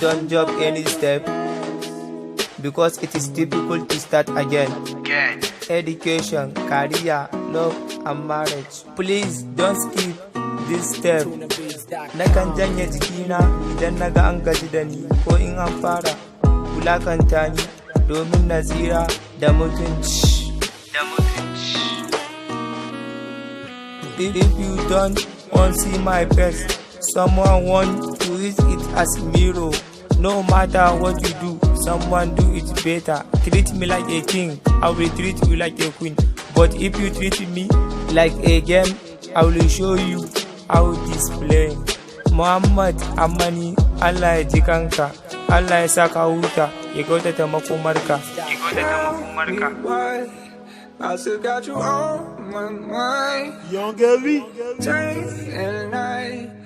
Don't jump any step because it is difficult to start again. Education, career, love and marriage. Please don't skip this step. Nakan janye jikina idan naga an gaji da ni ko in an fara wulakanta ni domin na tsira da mutunci. Da mutunci. If you don't want see my face, someone want to use it as mirror. No matter what you do, someone do it better. Treat me like a king, I will treat you like a queen. But if you treat me like a game, I will show you how this play. Muhammad Amani, Allah ya ji kanka, Allah ya sa ka huta, ya kyautata makomarka. Ya kyautata makomarka. Why? I still got you on my mind. Young Gary. Day and night.